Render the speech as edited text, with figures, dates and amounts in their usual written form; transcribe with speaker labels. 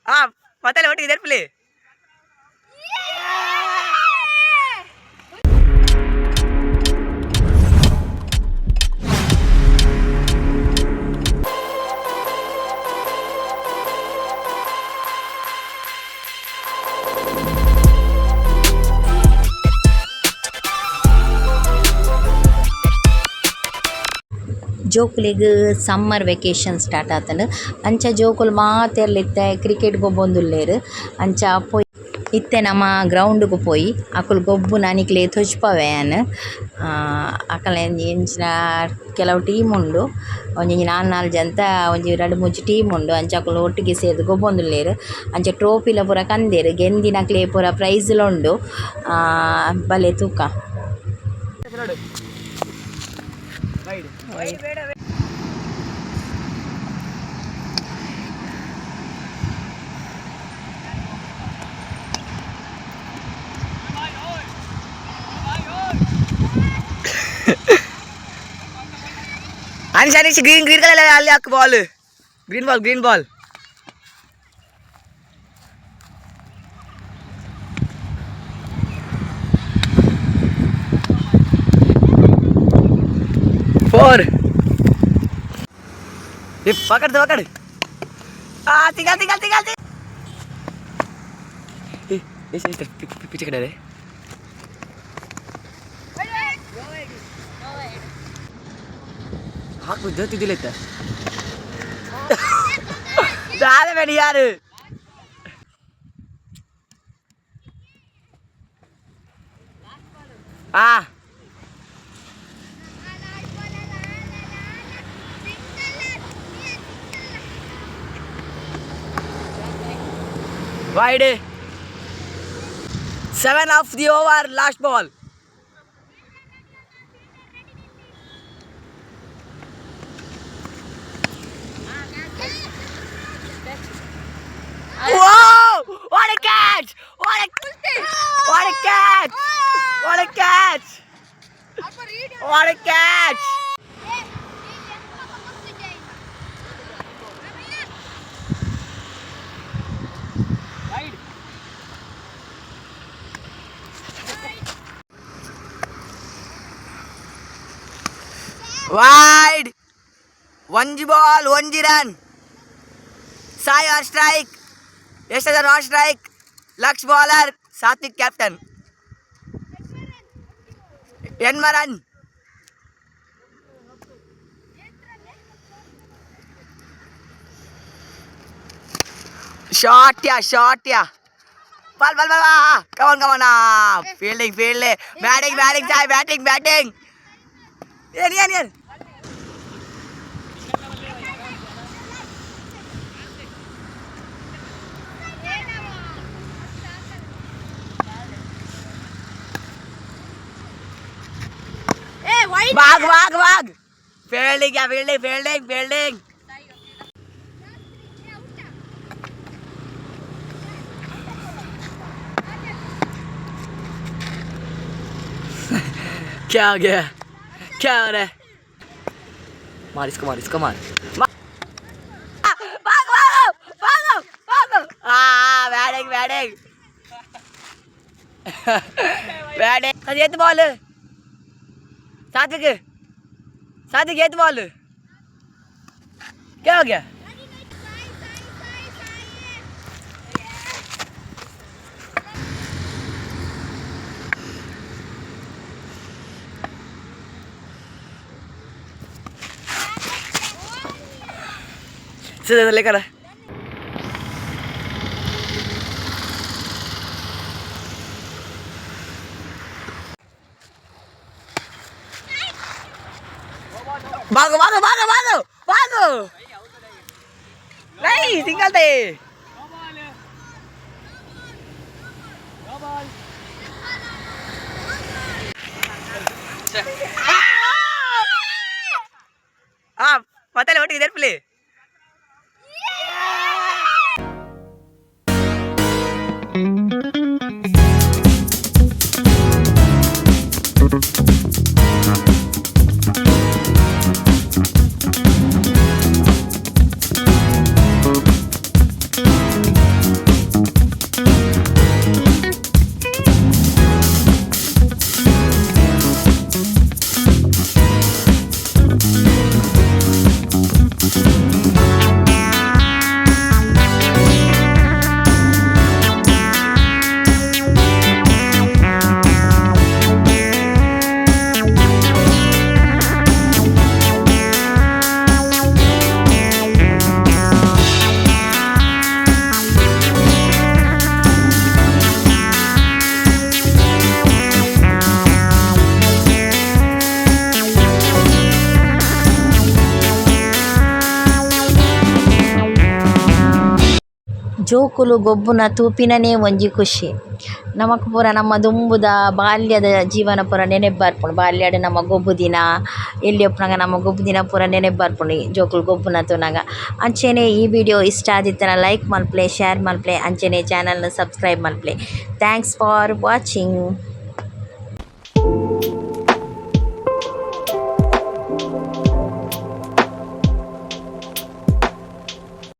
Speaker 1: ಆ ಪತ್ತಲೆ ಒಟ್ಟಿಗೆ ದರ್ಪಲಿ.
Speaker 2: ಜೋಕುಲೆಗ್ ಸಮ್ಮರ್ ವೆಕೇಷನ್ ಸ್ಟಾರ್ಟ್ ಆತುಂಡು. ಅಂಚ ಜೋಕುಲು ಮಾತೆರ್ಲ ಇತ್ತೆ ಕ್ರಿಕೆಟ್ ಗೊಬ್ಬೊಂದುಲ್ಲೆರ್. ಅಂಚ ಪೋಯಿ ಇತ್ತೆ ನಮ ಗ್ರೌಂಡ್ ಗು ಪೋಯಿ ಅಕುಲು ಗೊಬ್ಬುನ ನಿಕ್ಲೆಗ್ ತೋಜ್ಪಾವೆ ಯಾನ್. ಅಕಲ್ನ ಒಂಜಿ ಎಂಚಿನ ಕೆಲವು ಟೀಮ್ ಉಂಡು, ಒಂಜೊಂಜಿ ನಾಲ್ ನಾಲ್ ಜನತ ಒಂಜಿ ರಡ್ಡ್ ಮೂಜಿ ಟೀಮ್ ಉಂಡು. ಅಂಚ ಅಕುಲು ಒಟ್ಟಿಗೆ ಸೇರ್ದ್ ಗೊಬ್ಬೊಂದುಲ್ಲೆರ್. ಅಂಚ ಟ್ರೋಫಿಲ ಪೂರ ಕಂದೆರ್, ಗೆಂದಿನಕ್ಲೆಗ್ ಪೂರ ಪ್ರೈಸ್ ಲ ಉಂಡು. ಬಲೆ ತೂಕ.
Speaker 1: Anish, Anish, green green colour ಅಲ್ಲಿ ಹಾಕು ball, green ball, green ball. Four. ये पकड़ दे, पकड़। आ सिंगल सिंगल सिंगल। ए ए पीछे खड़े रे। हाक दिले ದಾದ ಬೇಡ ಯಾರು. ಆ wide. 7 of the over, last ball. Wow! What a catch! What a catch! What a catch! What a catch! Wide. ಒಂಜಿ ಬಾಲ್ ಒಂಜಿ run. Sai on strike, Yashodhar on strike, Laksh bowler, Satvik captain. ಎನ್ಮ run. Shot yeah, shot yeah. Ball ball ball. Come on, come on. Fielding, field, batting, batting Sai, batting, batting. ಏನ್ ಏನ್ ಏನ್. भाग भाग भाग। Fielding क्या, fielding, fielding, fielding. क्या हो गया? क्या हो रहा है? मार इसको, मार इसको, मार। भागो भागो भागो भागो। आ बैटिंग, बैटिंग, बैटिंग। ಅದು ಬಾಲ್ सात्विक, सात्विक ये बॉल। क्या हो गया? सीधे लेकर आ। भागो भागो भागो भागो भागो। नहीं, सिंगल थे। हाँ पता नहीं इधर प्ले।
Speaker 2: ಜೋಕುಲು ಗೊಬ್ಬುನ ತೂಪಿನನೆ ಒಂಜಿ ಖುಷಿ. ನಮಕ್ ಪೂರ ನಮ್ಮ ದುಂಬುದ ಬಾಲ್ಯದ ಜೀವನ ಪೂರ ನೆನಪು ಬರ್ಪುಂಡು. ಬಾಲ್ಯಡ್ ನಮ ಗೊಬ್ಬುದಿನ ಎಲ್ಯ ಉಪ್ಪುನಗ ನಮ ಗೊಬ್ಬುದಿನ ಪೂರ ನೆನಪು ಬರ್ಪುಂಡು ಜೋಕುಲು ಗೊಬ್ಬುನ ತೂನಗ. ಅಂಚೆನೆ ಈ ವಿಡಿಯೋ ಇಷ್ಟ ಆದಿತ್ತುಂಡ ಲೈಕ್ ಮನ್ಪುಲೆ, ಶೇರ್ ಮನ್ಪುಲೆ, ಅಂಚೆನೆ ಚಾನೆಲ್ ನ್ ಸಬ್ಸ್ಕ್ರೈಬ್ ಮನ್ಪುಲೆ. Thanks for watching.